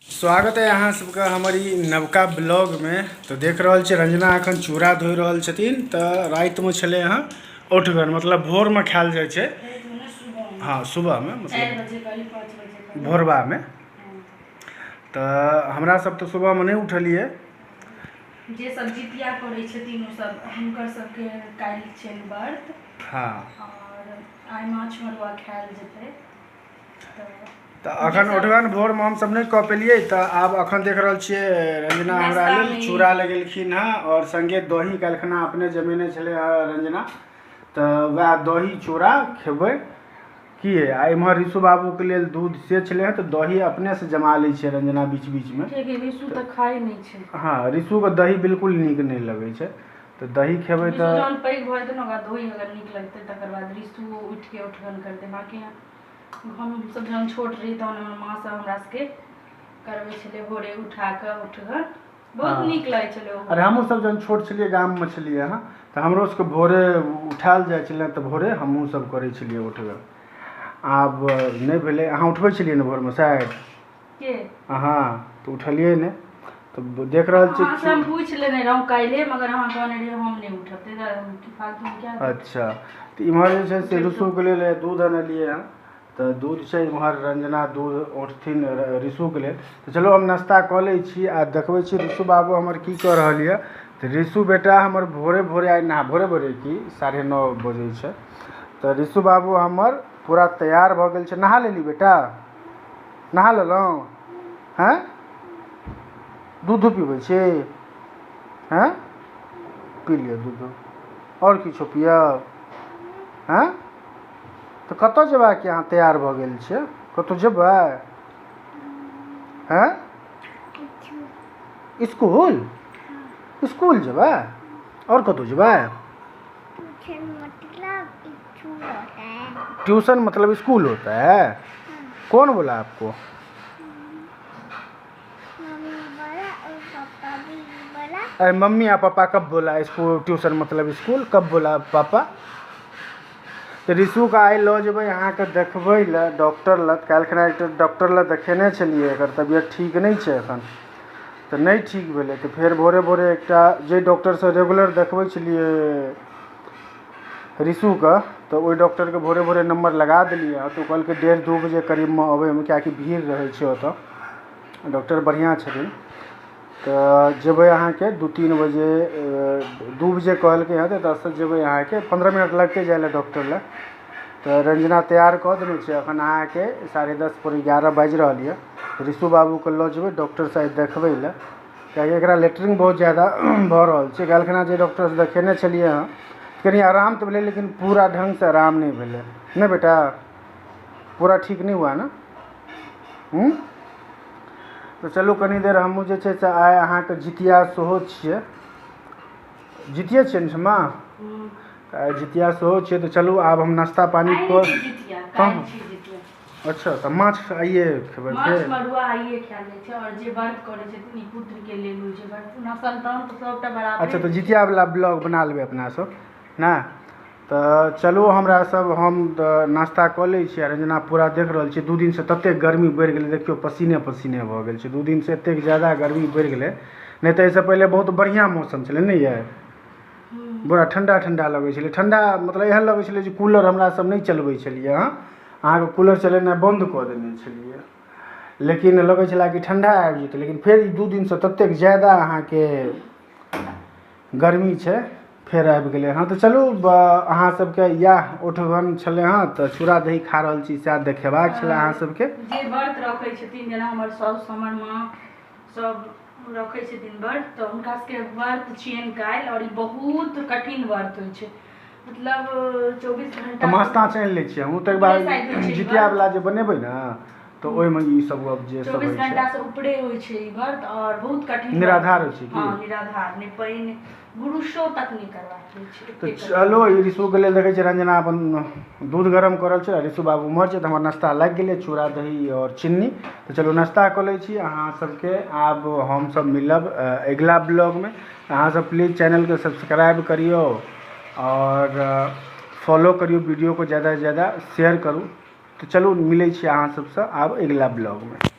स्वागत है अहाँ सबके हमर ई नवका ब्लॉगमे। तऽ देख रहल छियै रंजना एखन चूड़ा धोइ रहल छथिन। तऽ रातिमे छलै हँ औठगन, मतलब भोरमे खायल जाइ छै। हँ, सुबहमे, मतलब भोरबामे। तऽ हमरा सब तऽ सुबहमे नहि उठलियै। जे सब जितिया करै छथिन ओ सब, हुनकर सबके काल्हि छनि व्रत। आओर आइ माछ मरुआ खायल जेतै। तऽ अखन उठगन भोरमे हमसब नहि कऽ पेलियै। तऽ आब अखन देख रहल छियै रंजना हमरा लेल चूड़ा लगेलखिन हँ आओर संगे दही काल्हिखना अपने जमेने छलै हँ रंजना, तऽ वएह दही चूड़ा खेबै की। आ इम्हर ऋषु बाबूके लेल दूध से छलै हँ, तऽ दही अपनेसँ जमा लै छै रंजना बीच बीचमे। ऋषु तऽ खाइ नहि छै। हँ, ऋषुके दही बिल्कुल नीक नहि लगै छै, तऽ दही खेबै तऽ जहन पैघ भऽ जेतै ने, ओकरा दही अगर नीक लगतै तकर बाद ऋषु उठिके उठगन करतै। बाँकी हमसब जहन छोट रही तहन हमर माँ सब हमरा सबके करबै छलै भोरे उठा कऽ उठगन, बहुत नीक लगै छलै। अरे हमहूँ सब जहन छोट छलियै, गाममे छलियै हँ, तऽ हमरो सबके भोरे उठायल जाइ छलै, तऽ भोरे हमहूँ सब करै छलियै उठगन। आब नहि भेलै। अहाँ उठबै छलियै ने भोरमे शायद? के अहाँ तऽ उठलियै नहि। तऽ देख रहल छी, हम पूछि लेने रहौं काल्हि, मगर अहाँ कहने रहियै हम नहि उठब, ताहि दुआरे फालतू क्या। अच्छा, तऽ इम्हर जे छै से ऋषुके लेल दूध अनलियै हँ, तऽ दूध छै इम्हर, रंजना दूध औंटथिन ऋषुके लेल। तऽ चलू हम नाश्ता कऽ लै छी आ देखबै छी ऋषु बाबू हमर की कऽ रहल यऽ। तऽ ऋषु बेटा हमर भोरे भोरे आइ नहा, भोरे भोरे की, 9:30 बजै छै, तऽ ऋषु बाबू हमर पूरा तैयार भऽ गेल छै। नहा लेली बेटा? नहा लेलहुँ? हँ, दूधो पीबै छी? हँ, पी लिअ दूधो। आओर किछो पियब? हँ, तऽ कतऽ जेबाक अहाँ तैयार भऽ गेल छियै? कतहु जेबै? हँ, इसकुल? इसकुल जेबै? आओर कतहु जेबै? ट्यूशन मतलब स्कूल होता है। कौन बोला आपको? अरे मम्मी आ पापा कब बोला स्कूल? ट्यूशन मतलब स्कूल कब बोला पापा? तऽ ऋषुके आइ लऽ जेबै अहाँके देखबै लए डॉक्टर लग। काल्हिखना एकटा डॉक्टर लग देखेने छलियै, एकर तबियत ठीक नहि छै एखन, तऽ नहि ठीक भेलै, तऽ फेर भोरे भोरे एकटा जे डॉक्टरसँ रेगुलर देखबै छलियै ऋषुके, तऽ ओहि डॉक्टरके भोरे भोरे नम्बर लगा देलियै हँ। तऽ ओ कहलकै 1:30 2 बजे करीबमे अबैमे, किएकि भीड़ रहै छै ओतऽ। डॉक्टर बढ़िआँ छथिन। तऽ जेबै अहाँके 2-3 बजे, 2 बजे कहलकै हँ, तऽ एतऽसँ जेबै अहाँके 15 मिनट लगतै जाइ लए डॉक्टर लग। तऽ रंजना तैयार कऽ देने छै। एखन अहाँके 10:30 10:45 बाजि रहल यऽ। ऋषु बाबूके लऽ जेबै डॉक्टर साहेब देखबै लए, किएकि एकरा लेटरिन बहुत ज्यादा भऽ रहल छै। काल्हिखना जे डॉक्टरसँ देखेने छलियै हँ, कनि आराम तऽ भेलै, लेकिन पूरा ढङ्गसँ आराम नहि भेलै ने बेटा, पूरा ठीक नहि हुआ ने। तऽ चलू कनि देर हमहूँ जे छै से आइ अहाँके जितिया सेहो छियै, जितिये छियै ने क्षमा? तऽ आइ जितिया सेहो छियै। तऽ चलू आब हम नाश्ता पानी कऽ। अच्छा, तऽ माछ आइए खेबै? माछ मरुआ आइए खायल जाइ छै, आओर जे व्रत करै छथिन ई पुत्रके लेल होइ छै व्रत, ओना संतान तऽ सबटा बराबरे। अच्छा, तऽ जितिया वला ब्लॉग बना लेबै अपना सब ने। तऽ चलू हमरा सब, हम तऽ नाश्ता कऽ लै छी आ रंजना पूरा देख रहल छी। 2 दिनसँ ततेक गर्मी बढ़ि गेलै, देखियौ पसीने पसीने भऽ गेल छै। 2 दिनसँ एतेक ज्यादा गर्मी बढ़ि गेलै, नहि तऽ एहिसँ पहिले बहुत बढ़िआँ मौसम छलै ने यै, बड़ा ठण्डा ठण्डा लगै छलै। ठण्डा मतलब एहन लगै छलै जे कूलर हमरा सब नहि चलबै छलियै हँ, अहाँके कूलर चलेनाइ बन्द कऽ देने छलियै, लेकिन लगै छलै कि ठण्डा आबि जेतै। लेकिन फेर ई 2 दिनसँ ततेक ज्यादा अहाँके गर्मी छै, फेर आबि गेलै हँ। तऽ चलू अहाँ सबके इएह उठगन छलै हँ, तऽ चूड़ा दही खा रहल छी, सएह देखेबाक छलै अहाँ सबके। जे व्रत रखै छथिन, जेना हमर साउस, हमर माँ सब रखै छथिन व्रत, तऽ हुनका सबके व्रत छियनि काल्हि, आओर ई बहुत कठिन व्रत होइ छै, मतलब 24 घंटा। तऽ माछ ताछ आनि लै छियै हमहूँ, ताहिके बाद जितिया वला जे बनेबै ने, तऽ ओहिमे ई सब गप जे सब 24 घंटा से ऊपरे होइ छै ई व्रत, आओर बहुत कठिन। निराधार होइ छै की? हँ, निराधार, नहि पानि गुरुशो तक नहि करबाक होइ छै। तऽ चलो ई ऋषुके लेल देखै छियै रंजना अपन दूध गरम कऽ रहल छै आ ऋषु बाबू उम्हर छै। तऽ हमर नाश्ता लागि गेलै, चूड़ा दही आओर चिन्नी। तऽ चलू नाश्ता कऽ लै छी। अहाँ सबके आब हमसब मिलब अगिला ब्लॉगमे। अहाँ सब प्लीज चैनलके सब्सक्राइब करियौ आओर फॉलो करियौ, वीडियोके ज्यादासँ ज्यादा शेयर करू। तऽ चलू मिलै छी अहाँ सबसँ आब अगिला ब्लॉगमे।